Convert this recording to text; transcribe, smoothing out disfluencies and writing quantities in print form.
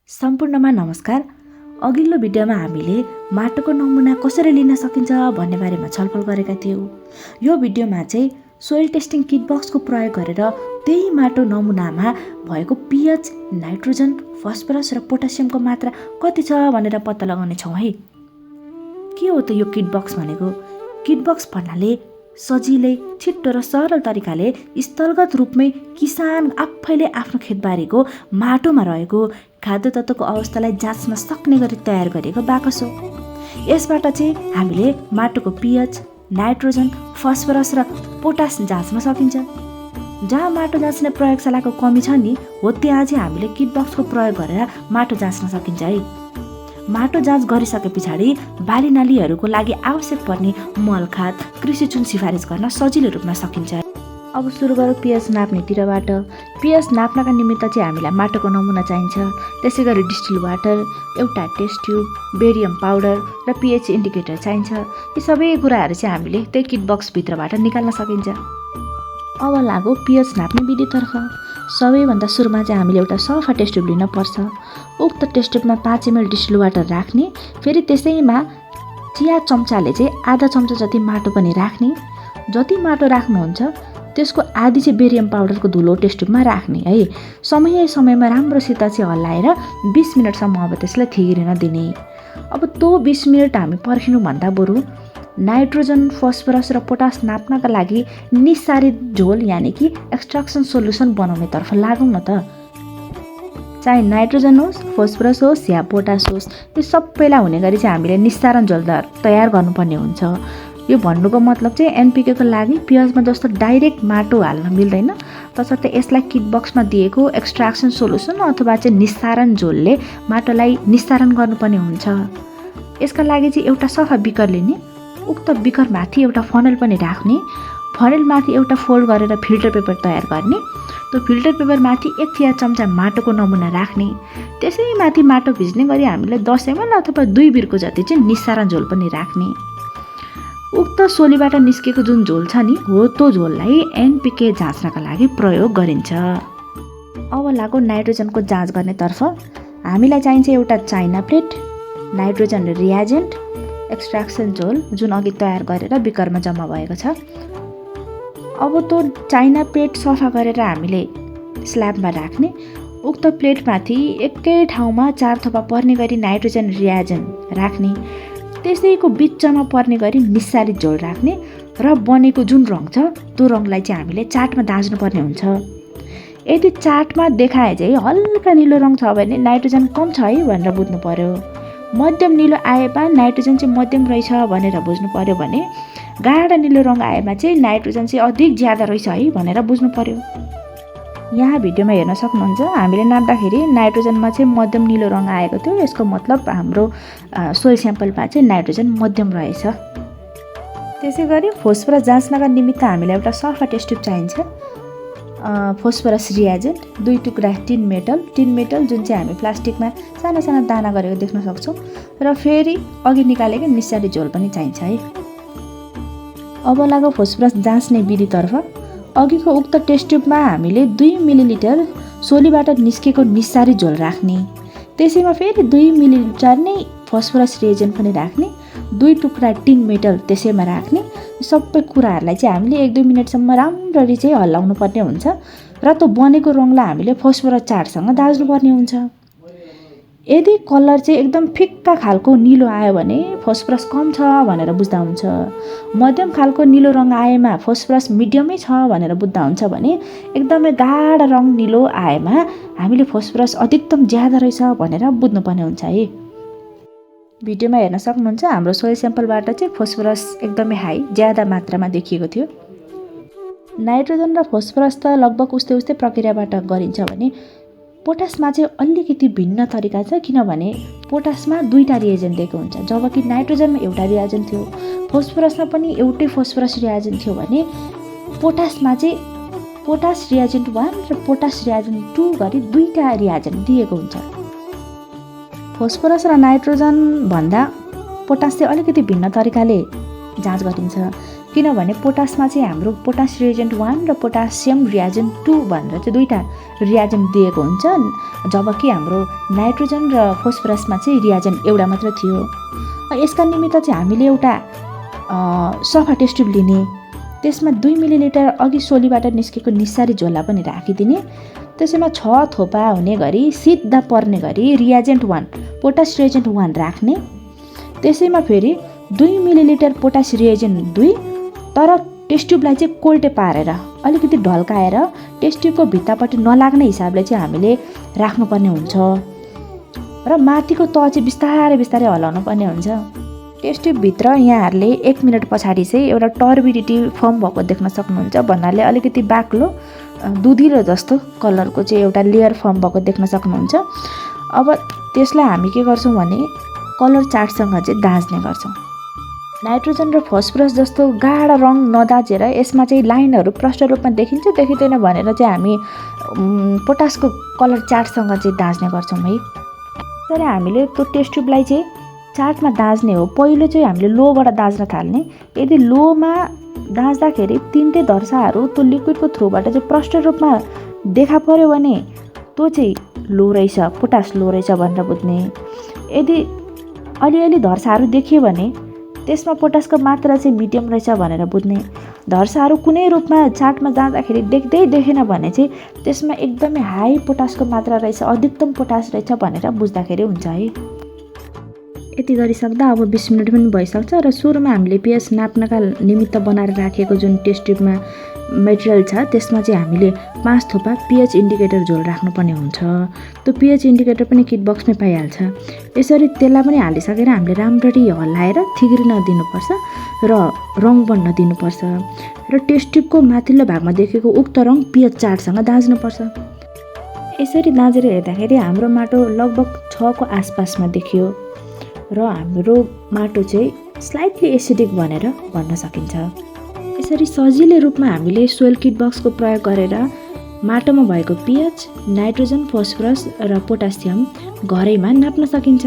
सम्पूर्णमा नमस्कार। अघिल्लो भिडियोमा हामीले माटोको नमुना कसरी लिन सकिन्छ भन्ने बारेमा छलफल गरेका थियौँ। यो भिडियोमा चाहिँ सोइल टेस्टिङ किट बक्सको प्रयोग गरेर त्यही माटो नमुनामा भएको पीएच, नाइट्रोजन, फस्फरस र पोटासियमको मात्रा कति छ भनेर पत्ता लगाउने छौँ है। के हो त यो किट बक्स भनेको? किट बक्स भन्नाले सजिलै, छिट्टो र सरल तरिकाले स्थलगत रूपमै किसान आफैले आफ्नो खेतबारीको माटोमा रहेको खाद्य तत्त्वको अवस्थालाई जाँच्न सक्ने गरी तयार गरिएको बाकस हो। यसबाट चाहिँ हामीले माटोको पीएच, नाइट्रोजन, फस्फरस र पोटास जाँच्न सकिन्छ। जहाँ माटो जाँच्ने प्रयोगशालाको कमी छ नि हो त्यहाँ चाहिँ हामीले किट बक्सको प्रयोग गरेर माटो जाँच्न सकिन्छ है। माटो जाँच गरिसके पछाडि बाली नालीहरूको लागि आवश्यक पर्ने मल खाद, कृषि चुन सिफारिस गर्न सजिलो रूपमा सकिन्छ। अब सुरु गरौँ पीएच नाप्नेतिरबाट। पीएच नाप्नका निमित्त चाहिँ हामीलाई माटोको नमुना चाहिन्छ। त्यसै गरी डिस्टिल वाटर, एउटा टेस्ट ट्युब, बेरियम पाउडर र पीएच इन्डिकेटर चाहिन्छ। यी सबै कुराहरू चाहिँ हामीले त्यही किट बक्सभित्रबाट निकाल्न सकिन्छ। अब लागौ पीएच नाप्ने विधितर्फ। सबैभन्दा सुरुमा चाहिँ हामीले एउटा सफा टेस्ट ट्युब लिन पर्छ। उक्त टेस्ट ट्युबमा 5 ml डिस्टिल वाटर राख्ने, फेरि त्यसैमा चिया चम्चाले चाहिँ आधा चम्चा जति माटो पनि राख्ने। जति माटो राख्नुहुन्छ त्यसको आधी चाहिँ बेरियम पाउडरको धुलो टेस्ट ट्युबमा राख्ने है। समयमा राम्रोसित चाहिँ हल्लाएर 20 मिनटसम्म अब त्यसलाई थिगिन दिने। अब त्यो 20 मिनट हामी पर्खिनुभन्दा बरु नाइट्रोजन, फस्फरस र पोटास नाप्नका लागि निस्सारित झोल यानि कि एक्सट्राक्सन सोल्युसन बनाउनेतर्फ लागौँ न त। चाहे नाइट्रोजन होस्, फस्फरस होस् या पोटास होस्, यो सबैलाई हुने गरी चाहिँ हामीले निस्सारण झोल तयार गर्नुपर्ने हुन्छ। यो भन्नुको मतलब चाहिँ एनपिकेको लागि पीएचमा जस्तो डाइरेक्ट माटो हाल्न मिल्दैन, तसर्थ यसलाई किट बक्समा दिएको एक्सट्राक्सन सोल्युसन अथवा चाहिँ निस्सारण झोलले माटोलाई निस्सारण गर्नुपर्ने हुन्छ। यसका लागि चाहिँ एउटा सफा बिकर लिने, उक्त बिकरमाथि एउटा फनल पनि राख्ने, फनलमाथि एउटा फोल्ड गरेर फिल्टर पेपर तयार गर्ने, त्यो फिल्टर पेपरमाथि 1 चिया चम्चा माटोको नमुना राख्ने, त्यसैमाथि माटो भिज्ने गरी हामीले 10 ml अथवा 2 बिर्को जति चाहिँ निस्सारण झोल पनि राख्ने। उक्त सोलीबाट निस्केको जुन झोल छ नि हो त्यो झोललाई एनपिके जाँच्नका लागि प्रयोग गरिन्छ। अब लागौ नाइट्रोजनको जाँच गर्नेतर्फ। हामीलाई चाहिन्छ एउटा चाइना प्लेट, नाइट्रोजन रियाजेन्ट, एक्सट्राक्सन झोल जुन अघि तयार गरेर बिकरमा जम्मा भएको छ। अब त्यो चाइना प्लेट सफा गरेर हामीले स्ल्याबमा राख्ने, उक्त प्लेटमाथि एकै ठाउँमा 4 थोपा पर्ने गरी नाइट्रोजन रियाजेन्ट राख्ने, त्यसैको बिचमा पर्ने गरी निस्सारित झोल राख्ने र बनेको जुन रङ छ त्यो रङलाई चाहिँ हामीले चार्टमा दाज्नुपर्ने हुन्छ। यदि चार्टमा देखाए चाहिँ हल्का निलो रङ छ भने नाइट्रोजन कम छ है भनेर बुझ्नु पर्यो। मध्यम निलो आएमा नाइट्रोजन चाहिँ मध्यम रहेछ भनेर बुझ्नु पर्यो भने गाढा निलो रङ आएमा चाहिँ नाइट्रोजन चाहिँ अधिक ज्यादा रहेछ है भनेर बुझ्नु पर्यो। यहाँ भिडियोमा हेर्न सक्नुहुन्छ हामीले नाप्दाखेरि नाइट्रोजनमा चाहिँ मध्यम निलो रङ आएको थियो। यसको मतलब हाम्रो सोइल स्याम्पलमा चाहिँ नाइट्रोजन मध्यम रहेछ। त्यसै गरी फस्फरस जाँच्नका निमित्त हामीलाई एउटा सफा टेस्ट ट्युब चाहिन्छ। फस्फरस रियाजेन्ट 2 टुक्रा टिन मेटल जुन चाहिँ हामी प्लास्टिकमा साना साना दाना गरेको देख्न सक्छौँ, र फेरि अघि निकालेको निस्सारी झोल पनि चाहिन्छ है। अब लागौ फस्फरस जाँच्ने विधितर्फ। अघिको उक्त टेस्ट ट्युबमा हामीले 2 मिलिलिटर सोलीबाट निस्केको निस्सारी झोल राख्ने, त्यसैमा फेरि 2 मिलिलिटर नै फस्फरस रिएजेन्ट पनि राख्ने, 2 टुक्रा टिन मेटल त्यसैमा राख्ने। सबै कुराहरूलाई चाहिँ हामीले 1-2 मिनटसम्म राम्ररी चाहिँ हल्लाउनु पर्ने हुन्छ र त्यो बनेको रङलाई हामीले फस्फरस चार्टसँग दाज्नुपर्ने हुन्छ। यदि कलर चाहिँ एकदम फिक्का खालको निलो आयो भने फस्फरस कम छ भनेर बुझ्दा हुन्छ। मध्यम खालको निलो रङ आएमा फस्फरस मिडियमै छ भनेर बुझ्दा हुन्छ भने एकदमै गाढा रङ निलो आएमा हामीले फस्फरस अधिकतम ज्यादा रहेछ भनेर बुझ्नुपर्ने हुन्छ है। भिडियोमा हेर्न सक्नुहुन्छ हाम्रो सोइल स्याम्पलबाट चाहिँ फस्फरस एकदमै हाई, ज्यादा मात्रामा देखिएको थियो। नाइट्रोजन र फस्फरस त लगभग उस्तै प्रक्रियाबाट गरिन्छ भने पोटासमा चाहिँ अलिकति भिन्न तरिका छ, किनभने पोटासमा 2टा रिएजेन्ट दिएको हुन्छ जबकि नाइट्रोजनमा एउटा रिएजेन्ट थियो। फस्फरसमा पनि एउटै फस्फरस रिएजेन्ट थियो भने पोटासमा चाहिँ पोटास रिएजेन्ट 1 र पोटास रिएजेन्ट 2 गरी 2टा रिएजेन्ट दिएको हुन्छ। फस्फरस र नाइट्रोजन भन्दा पोटास चाहिँ अलिकति भिन्न तरिकाले जाँच गरिन्छ। किनभने पोटासमा चाहिँ हाम्रो पोटास रिएजेन्ट 1 र पोटासियम रिएजेन्ट 2 भनेर चाहिँ दुईवटा रिएजेन्ट दिएको हुन्छ, जबकि हाम्रो नाइट्रोजन र फोस्फरसमा चाहिँ रिएजेन्ट एउटा मात्र थियो। यसका निमित्त चाहिँ हामीले एउटा सफा टेस्ट ट्युब लिने, त्यसमा 2 मिलिलिटर अघि सोलीबाट निस्केको निस्सारी झोला पनि राखिदिने, त्यसैमा 6 थोपा हुने गरी सिधा पर्ने गरी रिएजेन्ट 1 पोटास रिएजेन्ट 1 राख्ने, त्यसैमा फेरि 2 मिलिलिटर पोटास रिएजेन्ट 2 तर टेस्ट ट्युबलाई चाहिँ कोल्टे पारेर अलिकति ढल्काएर टेस्ट ट्युबको भित्तापट्टि नलाग्ने हिसाबले चाहिँ हामीले राख्नुपर्ने हुन्छ र माथिको तह चाहिँ बिस्तारै बिस्तारै हलाउनु पर्ने हुन्छ। टेस्ट ट्युबभित्र यहाँहरूले 1 मिनट पछाडि चाहिँ एउटा टर्बिडिटी फर्म भएको देख्न सक्नुहुन्छ, भन्नाले अलिकति बाक्लो दुधिलो जस्तो कलरको चाहिँ एउटा लेयर फर्म भएको देख्न सक्नुहुन्छ। अब त्यसलाई हामी के गर्छौँ भने कलर चार्टसँग चाहिँ दाँच्ने गर्छौँ। नाइट्रोजन र फस्फरस जस्तो गाढा रङ नदाँचेर यसमा चाहिँ लाइनहरू प्रष्ट रूपमा देखिन्छ देखिँदैन भनेर चाहिँ हामी पोटासको कलर चार्टसँग चाहिँ दाँच्ने गर्छौँ है। तर हामीले त्यो टेस्ट ट्युबलाई चाहिँ चार्टमा दाँच्ने हो, पहिलो चाहिँ हामीले लोबाट दाँच्न थाल्ने। यदि लोमा दाँच्दाखेरि तिनटै धर्साहरू त्यो लिक्विडको थ्रुबाट चाहिँ प्रष्ट रूपमा देखा पर्यो भने त्यो चाहिँ लो रहेछ, पोटास लो रहेछ भनेर बुझ्ने। यदि अलिअलि धर्साहरू देखियो भने त्यसमा पोटासको मात्रा चाहिँ मिडियम रहेछ भनेर बुझ्ने। धर्साहरू कुनै रूपमा चार्टमा जाँदाखेरि देख्दै देखेन भने चाहिँ त्यसमा एकदमै हाई पोटासको मात्रा रहेछ, अधिकतम पोटास रहेछ भनेर बुझ्दाखेरि हुन्छ है। यति गरिसक्दा अब 20 मिनट पनि भइसक्छ र सुरुमा हामीले पिएच नाप्नका निमित्त बनाएर राखेको जुन टेस्ट ट्युबमा मेटेरियल छ त्यसमा चाहिँ हामीले 5 थोपा पिएच इन्डिकेटर झोल राख्नुपर्ने हुन्छ। त्यो पिएच इन्डिकेटर पनि किट बक्समै पाइहाल्छ। यसरी त्यसलाई पनि हालिसकेर हामीले राम्ररी हल्लाएर थिग्रिन दिनुपर्छ र रङ बन्न दिनुपर्छ र टेस्ट ट्युबको माथिल्लो भागमा देखेको उक्त रङ पिएच चार्टसँग दाँच्नुपर्छ। यसरी दाँचेर हेर्दाखेरि हाम्रो माटो लगभग 6 को आसपासमा देखियो र हाम्रो माटो चाहिँ स्लाइटली एसिडिक भनेर भन्न सकिन्छ। यसरी सजिलै रूपमा हामीले सोइल किट बक्सको प्रयोग गरेर माटोमा भएको पिएच, नाइट्रोजन, फस्फरस र पोटासियम घरैमा नाप्न सकिन्छ।